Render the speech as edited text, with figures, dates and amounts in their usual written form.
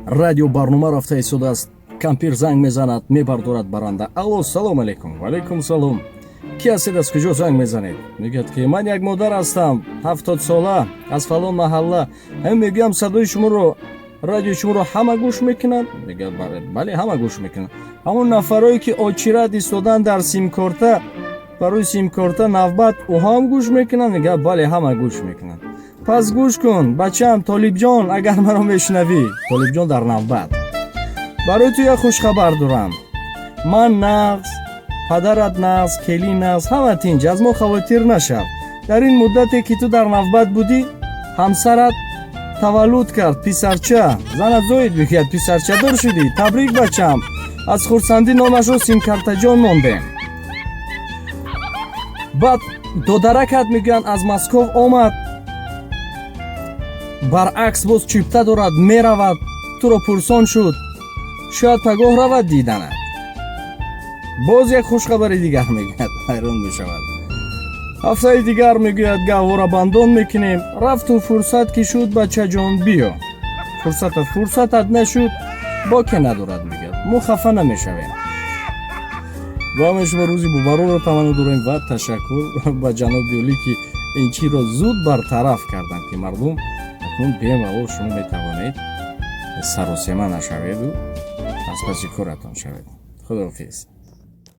Радио барнома рафта истодааст. Кампир занг мезанад, мебардорад баранда. Алло, салом алейкум. Валейкум салом. Ки ҳастед, аз куҷо занг мезанед? Мегӯяд, ки ман як модар ҳастам, 70-сола, аз фалон маҳалла. Ҳамин мегӯям, садои шуморо, радиои шуморо ҳама гӯш мекунанд? Мегӯяд: бале, ҳама гӯш мекунанд. Ҳамон нафарое, ки очередь истодан дар симкорта, барои симкорта навбат, ӯҳо ҳам гӯш мекунанд? Мегӯяд: бале, ҳама гӯш мекунанд. Пас гӯш кун, бачаам Толибҷон, агар маро мешунавӣ, Толибҷон дар навбат, барои ту як хушхабар дорам. Ман нағз, падарат нағз, келин нағз, ҳама тинҷ, аз мо хавотир нашав. Дар ин муддате, ки ту дар навбат будӣ, ҳамсарат таваллуд кард, писарча занат зоид. Мегӯяд: писарчадор шудӣ, табрик, бачам. Аз хурсандӣ номашро Симкартаҷон мондем. Баъд додаракат, мегӯянд, аз Москов омад, баръакс боз чипта дорад, меравад, туро пурсон шуд, шояд пагоҳ равад диданат. Боз як хушхабари дигар, мегӯяд, ҳайрон мешавад. Ҳафтаи дигар, мегӯяд, гаҳворабандон мекунем. Рафту фурсат ки шуд, бачаҷон, биё. Фурсатат нашуд, боке надорад, мегӯяд, мо хафа намешавем. Ба ҳамаи шумо рӯзи бубарорро таманно дорем ва ташаккур ба ҷаноби олӣ, ки ин чиро зуд бартараф карданд, ки мардум акнун бемалол шумо метавонед саросема нашаведу аз паси коратон шавед. Худоҳофиз.